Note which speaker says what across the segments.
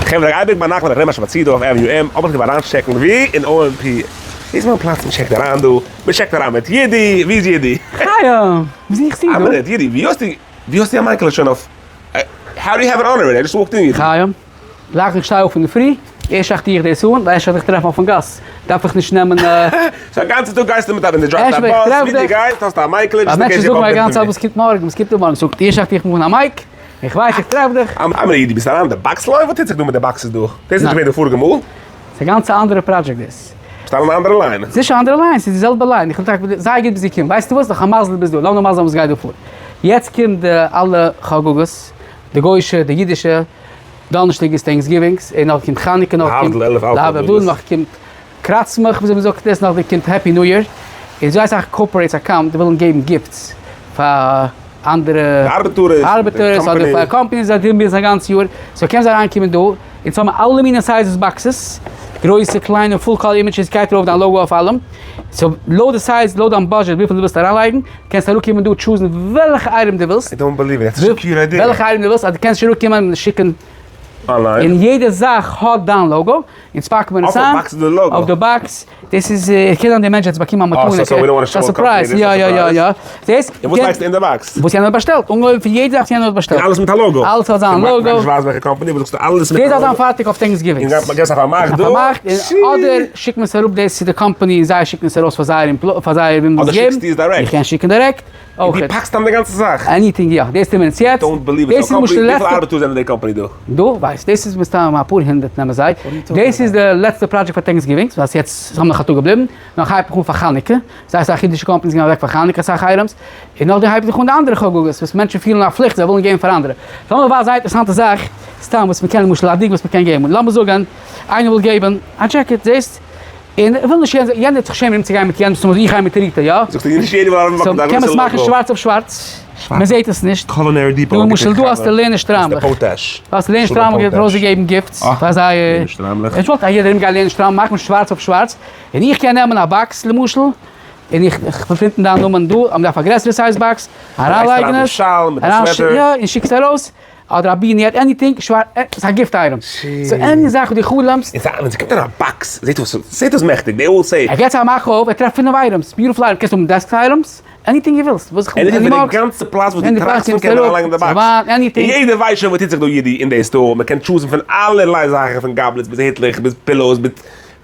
Speaker 1: חברה אייביג ביינאכט ווען איך נעם א שפאציר דא אויף Avenue M האב איך ליב אריינטשעקן ווי אין OMP איז מיין פלאץ מען טשעקט אריין דא, מען טשעקט אריין מיט יודי, ווי איז יודי?
Speaker 2: חיים! ווי זוכסטו דא?
Speaker 1: א מינוט, יודי, ווי האסטו ווי האסטו א mic שוין אויף how do you have it on already? I just walked in יודי.
Speaker 2: חיים, גלייך איך שטיי אויף אינדערפרי, ערשט שחט איך דאס אן, ווייל ערשט וועל איך טרעפן אויפן גאס, דארף איך נישט נעמען.
Speaker 1: so א גאנצע טאג גייסטו מיט א ווען דו דרייווסט א באס, ווי דו גייסט האסטו א mic ל,
Speaker 2: ווייל מענטשן זאגן מיר א גאנצע צייט וואס קומט מארגן, וואס קומט איבערמארגן, so ערשט שחט איך מיר אן א mic, איך ווייס איך טרעף דיך.
Speaker 1: א מינוט איד, דו ביסט אריין אין די box line? וואס טוט זיך דא מיט די boxes דא? דאס איז נישט געווען די פאריגע מאל.
Speaker 2: ס'איז א גאנצע אנדערע project דאס.
Speaker 1: ביסט אריין אין א אנדערע line.
Speaker 2: ס'איז נישט א אנדערע line, ס'איז די זעלבע line. איך בין טאקע זייער גוט ביסט געקומען. ווייסטו וואס? נאך א מזל דו ביסט דא. לאמיר מזל וואס גייט דא פאר. יעצט קומט די אלע חגאות, די גוי'אישע, די אידישע, דאנערשטאג איז Thanksgiving, און נאך קומט חנוכה, נאך קומט להבדיל, נאך קומט קראצמעך וויאזוי מ'זאגט עס, נאכדעם קומט Happy New Year, און זייער אסאך corporates account ווילן געבן gifts פאר אנדערע ארבעטערס אדער פאר companies זיי טוען ביזנעס א גאנץ יאר, so קען זיי אריינקומען דא, אונז האבן אלע מיני sizes boxes, גרויסע קליינע full color images גייט ארויף דיין logo אויף אלעם, so לויט די size לויט דיין budget וויפיל דו ווילסט אריינלייגן, קענסט אראפקומען דא choose ן וועלכע item דו ווילסט, וועלכע item דו ווילסט, אז דו קענסט שוין אראפקומען און שיקן. און יעדע זאך האט דיין logo, אונז פאקן מיר עס איין, אויף די box, דאס איז, קען זיין די מענטש האט עס באקומען א מתנה, ס'איז א surprise, יא יא יא יא, זעסט?
Speaker 1: און וואס לייגסטו אין די box?
Speaker 2: וואס יענער האט באשטעלט, אנגעהויבן פון יעדע זאך וואס יענער האט באשטעלט.
Speaker 1: און אלעס מיט א logo?
Speaker 2: אלעס האט זיין logo.
Speaker 1: איך ווייס וועלכע קאמפאני, אבער זאגסטו אלעס מיט א logo.
Speaker 2: דאס דארף זיין פארטיג אויף Thanksgiving.
Speaker 1: און געבסט א פארמאך דא?
Speaker 2: א פארמאך, אדער שיקט מען עס אראפ דאס צו די קאמפאני און זיי שיקן עס ארויס פאר זייער פאר זייער וועם
Speaker 1: אדער שיקסטו עס דירעקט?
Speaker 2: איך קען שיקן דירעקט.
Speaker 1: און דו פאקסט אן די גאנצע זאך?
Speaker 2: Anything יא, דאס טוהן מיר אונז יעצט.
Speaker 1: Don't believe it, וויפיל ארבעטער זענען אין די קאמפאני דא?
Speaker 2: דו ווייסט, דאס איז מסתם אפאר הונדערט נעמען זיי. דאס איז די לעצטע project פאר Thanksgiving, ווייל יעצט האבן נאך א טאג געבליבן, נאך הייב איך אן פאר חנוכה, זייער אסאך אידישע companies גייען אוועק פאר חנוכה אסאך items, און נאכדעם הייבט זיך אן די אנדערע חגאות וואס מענטשן פילן א פליכט זיי ווילן געבן פאר אנדערע. לאמיר ווייזן זייער אינטערעסאנטע זאך, סתם וואס מ'קען למשל א דוגמא וואס מ'קען געבן, לאמיר זאגן איינער וויל געבן א jacket, זעסט? און איך וויל נישט יענער יענער וועט זיך שעמען אומצוגיין מיט יענעם סאו איך גיי מיט ריטא יא?
Speaker 1: זאגסטו נישט יעדער וויל ארויף
Speaker 2: so קען מען עס מאכן שווארץ אויף שווארץ מען זעט עס נישט.
Speaker 1: Culinary Depot
Speaker 2: למשל דא האסטו לערנער שטריימלעך. דא האסטו לערנער שטריימלעך געהאט ארויסגעגעבן gifts פאר זייער. איך וואלט אז יעדער ארום גיין לערנען שטריימל מאכט מען שווארץ אויף שווארץ און איך קען נעמען א box למשל און איך איך print ן דיין נאמען דא אז מען דארף א גרעסערע size box אריינלייגן עס אריין יא און שיק עס ארויס. אדער א beanie אדער anything, ס'איז א gift item. So any זאך וואס דו חלומסט.
Speaker 1: און ווען ס'קומט אין א box זעט אויס, זעט אויס מעכטיג, they all say.
Speaker 2: ער געט זיי א מאך אויף, ער טרעפט פינף items, beautiful items, קענסט האבן desk items, anything דו ווילסט, וואס איך
Speaker 1: anything פון די גאנצע פלאץ וואס דו טראכסט פון קען מען אריינלייגן אין די box.
Speaker 2: Anything.
Speaker 1: און יעדער ווייסט שוין וואס טוט זיך דא אידי אין די store, מען קען choose ן פון אלערליי זאכן פון goblets ביז היטלעך ביז pillows ביז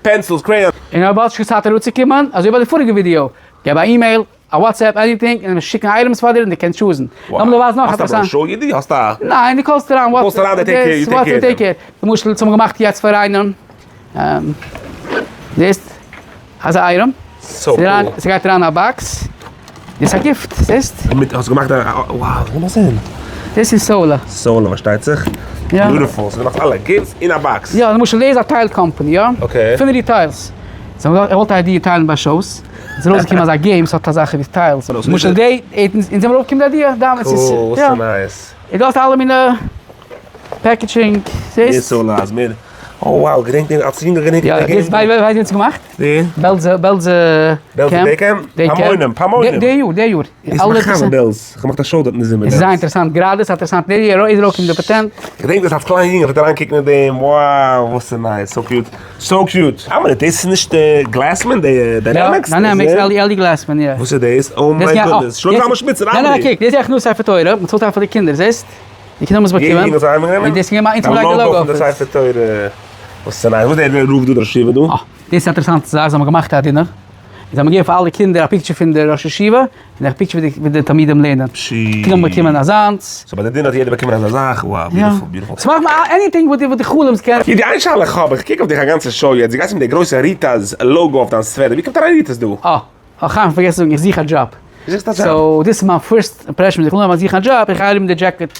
Speaker 1: pencils crayons.
Speaker 2: און אויב האסט נישט קיין צייט אראפצוקומען, אזוי ווי ביי די פאריגע ווידיאו, געב א אימעיל, א WhatsApp anything און מיר שיקן items פאר דיר און דו קענסט choose ן. לאמיר דיר ווייזן נאך
Speaker 1: האסט א בראשור אידי? האסט א.
Speaker 2: ניין דו call סט אריין
Speaker 1: call סט אריין they take care you take care
Speaker 2: care. למשל אונז האבן געמאכט יעצט פאר איינעם זעסט אזא item.
Speaker 1: So cool.
Speaker 2: ס'גייט אריין א box. דאס איז א gift זעסט?
Speaker 1: מיט האסט געמאכט א wow לאמיר זען.
Speaker 2: דאס איז סאלא.
Speaker 1: סאלא פארשטייט זיך. Beautiful. ס'איז געמאכט אלע gifts אין א box.
Speaker 2: יא למשל דאס איז א tile company יא?
Speaker 1: Okay.
Speaker 2: Infinity Tiles. זיי האבן געזאגט ער וואלט א idea טיילן ביי shows. איז ארויסגעקומען אזא game ס'האט אזאלכע ווי tiles. למשל די, אונז זעמיר אויפגעקומען די idea דאמאלס איז.
Speaker 1: Cool, so nice.
Speaker 2: און דו האסט אלע מיני packaging, זעסט?
Speaker 1: מער סאלא אז מער, oh wow, געדענק דעם אלס יונגער געדענק איך
Speaker 2: דעם game. יא, ווייסט ווער האט עס געמאכט?
Speaker 1: ווער?
Speaker 2: בעלזע, בעלזע
Speaker 1: בעלזע day camp? פעמונים, פעמונים.
Speaker 2: די יאר, די יאר.
Speaker 1: איז מיין חבר בעלז, איך האב געמאכט א show דארט אין די זומער.
Speaker 2: עס איז זייער אינטערעסאנט, גראדע איז אינטערעסאנט, די יאר איז ארויסגעקומען די פאטענט.
Speaker 1: איך געדענק דאס אלס קליין יונגער, איך פלעג אריינקוקן אין דעם, wow וואס איז nice, so cute, so cute. א מינוט, דאס איז נישט גלעסמאן, די Dynamics?
Speaker 2: Dynamics, אלי גלעסמאן, יא.
Speaker 1: וואס איז דאס? Oh my goodness, שלום זלמן שמיץ,
Speaker 2: ניין ניין קוק, דאס איז הכנסת ספר תורה, מען צאלט פאר די קינדער, זעסט? די קינדער האבן עס באקומען.
Speaker 1: יעדע יונגל האט עס אהיימגענומען?
Speaker 2: און דאס איז געווען מיין אונז האבן געלייגט די logo
Speaker 1: פון די ספר תורה. וואס איז nice, וואס איז דער רב דא, דער ראש ישיבה דא?
Speaker 2: אה, דאס איז א אינטערעסאנטע זאך, זיי האבן געמאכט א dinner. זיי האבן געגעבן פאר אלע קינדער א picture פון די ראש ישיבה, און א picture ווי די תלמידים לערנען. קינדער האבן באקומען אזאנס.
Speaker 1: So ביי די dinner האט יעדער באקומען אזא זאך, wow, beautiful, beautiful.
Speaker 2: ס'מאכט מיר anything וואס דו חלומסט קען.
Speaker 1: די איין שאלה איך האב, איך קוק אויף דיך א גאנצע show יעצט, דו גייסט מיט די גרויסע ריטא'ס logo אויף דיין sweater, ווי קומט אריין ריטא'ס דא?
Speaker 2: אה, אה חיים כ'האב פארגעסן צו זאגן, איך זוך א דזשאב.
Speaker 1: דו זוכסט א דזשאב?
Speaker 2: So דאס איז מיין first impression, איך וויל נאר זוכן א דזשאב, איך גיי ארום מיט די jacket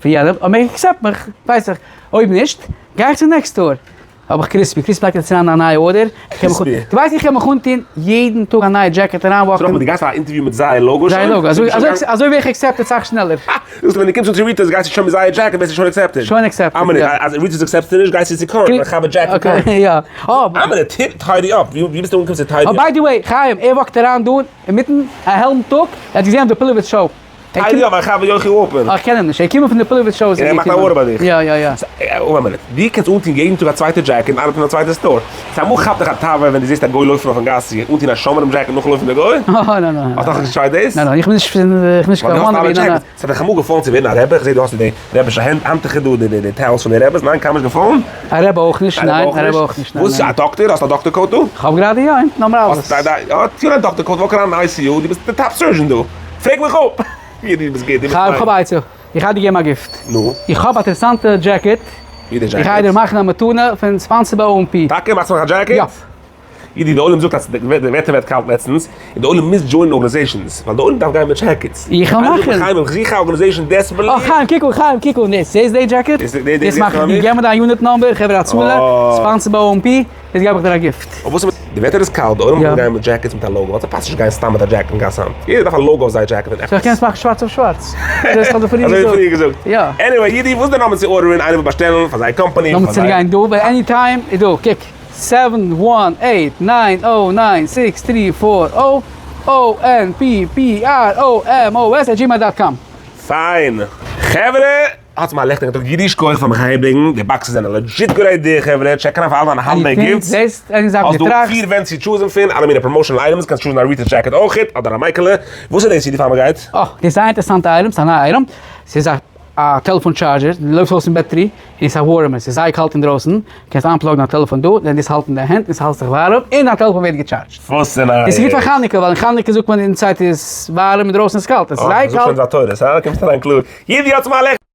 Speaker 2: פון יענעם, אויב מען accept מיך, ווייס איך, אויב נישט, גיי איך צו next door. האב איך crispy, crispy לייגט יעצט אריין א נייע order, דו ווייסט איך קען מיך אנטון יעדן טאג א נייע jacket אריין walk ן.
Speaker 1: דו גייסט א interview מיט זייער logo שוין?
Speaker 2: זייער logo, אזוי ווער איך accepted סאך שנעלער.
Speaker 1: זאגסט ווען דו קומסט אן צו ריטא'ס גייסטו שוין מיט זייער jacket ווערסטו שוין accepted?
Speaker 2: שוין accepted,
Speaker 1: יא. אז ריטא'ס accept ט נישט גייסטו צו קארן איך האב א jacket
Speaker 2: קארן. יא.
Speaker 1: I'm gonna tidy up, ווי ביסטו אנגעקומען צו tidy up?
Speaker 2: By the way, חיים, ער walk ט אריין דא אינמיטן א העלן טאג, ער האט געזען אויף די פילעוויץ show.
Speaker 1: אה יא, מיין חבר יוחי וואלפען.
Speaker 2: אה, איך קען אים נישט. ער איז געקומען פון די פריוועט shows.
Speaker 1: און ער מאכט א order ביי דיך.
Speaker 2: יא יא יא.
Speaker 1: ווארט א מינוט, דו קענסט אנטון יעדן טאג א צווייטע דזשעקעט און ארבעטן אין א צווייטע store. סא אמאל כאפט דיך א תאווה ווען דו זעסט א גוי לויפן אויפן גאס זיך אנטון א שומרים דזשעקעט נאכלויפן די גוי?
Speaker 2: אה ניין ניין.
Speaker 1: האסט נאכנישט געטרייט דאס?
Speaker 2: ניין ניין, איך בין נישט פון, איך בין נישט קיין wannabe, ניין ניין.
Speaker 1: ס'האט דיך אמאל געפאלן צו ווערן א רבי? איך זעה דו האסט די רבי'שע האנטוכער דא, די די towels פון די רבי'ס, ניין קיינמאל נישט געפאלן?
Speaker 2: א רבי אויך נישט, ניין, א רבי אויך נישט, ניין.
Speaker 1: וואס א דאקטער? האסט א doctor coat דא?
Speaker 2: כ'האב גראדע יא, אונטן האבן מיר אלעס.
Speaker 1: יא, טו אן א doctor coat, walk אריין אין ICU, דו ביסט די top surgeon דא. פרעג מיך אפ! דו ביסט גוט, דו ביסט פיין.
Speaker 2: כ'האב א עצה, איך גיי דיר געבן א gift.
Speaker 1: נו?
Speaker 2: איך האב א אינטערעסאנטע דזשעקעט.
Speaker 1: ווי די דזשעקעט?
Speaker 2: איך גיי דיר מאכן א מתנה פון sponsor ביי OMP.
Speaker 1: טאקע? מאכסט מיך א דזשעקעט?
Speaker 2: יא.
Speaker 1: אידי, די עולם זאגט אז די וועטער ווערט קאלט לעצטנס, און די עולם מוז join ען organizations, ווייל די עולם דארף גיין מיט jackets.
Speaker 2: איך וועל מאכן.
Speaker 1: חיים, איך זוך א organization desperately.
Speaker 2: אה, חיים, קוק אן, חיים, קוק אן, דאס, זעסט די דזשעקעט? דאס מאך איך דיר, געב מיר דיין unit number, חברה הצלה, sponsor ביי OMP, דאס געב איך דיר א gift.
Speaker 1: אבער וואס איז מיט, די וועטער איז קאלט, די עולם וויל גיין מיט jackets מיט א logo, ווייל ס'פאסט נישט גיין סתם מיט א דזשעקעט אין גאס היינט, יעדער דארף א logo אויף זייער דזשעקעט און עפעס.
Speaker 2: so איך קען עס מאכן שווארץ אויף שווארץ. דאס האב איך פריער
Speaker 1: אזוי ווי
Speaker 2: געזאגט.
Speaker 1: פריער געזאגט.
Speaker 2: יא.
Speaker 1: Anyway, אידי, וואס איז די נומער צו order ען, איינער וויל באשטעלן פאר זייער קאמפאני,
Speaker 2: נומער צו גיין דא, ווען any time איז דא, קוק. seven one eight nine o nine six three four o O N P P R O M O S at gmail dot com.
Speaker 1: פיין. חברה! האטס מיר א לעכטיגן טאג, יידיש כח פאר מיך אהערברענגן, די boxes זענען legit good idea חברה, check אריין פאר אלע דיינע holiday gifts, האסט דא פיר ווענט צו choose ן פון, אלע מיני promotional items, קענסט choose ן א ריטעל דזשעקעט אויכעט, אדער א מייקעלע, וואס איז דאס אידי פאר מ'גייט?
Speaker 2: אה, דאס איז זייער אינטערעסאנטע item, ס'איז א נייע item, ס'איז א א טעלעפאן charger, דו לויפסט אויס פון battery, און ס'איז א warmer, ס'איז זייער קאלט אינדרויסן, קענסט איינפלאגן דיין טעלעפאן דא, דען דאס האלט אין די הענט און ס'האלט זיך ווארעם, און דיין טעלעפאן ווערט געטשארדזשט.
Speaker 1: וואס איז
Speaker 2: און ס'איז גוט פאר חנוכה, ווייל אין חנוכה זאגט מען אין צייט איז ווארעם אינדרויסן איז קאלט, עס איז זייער קאלט.
Speaker 1: אה, זאגסט שוין זיין תורות, הא? קומסט אריין קלאר. יעדער האט צום אלעק.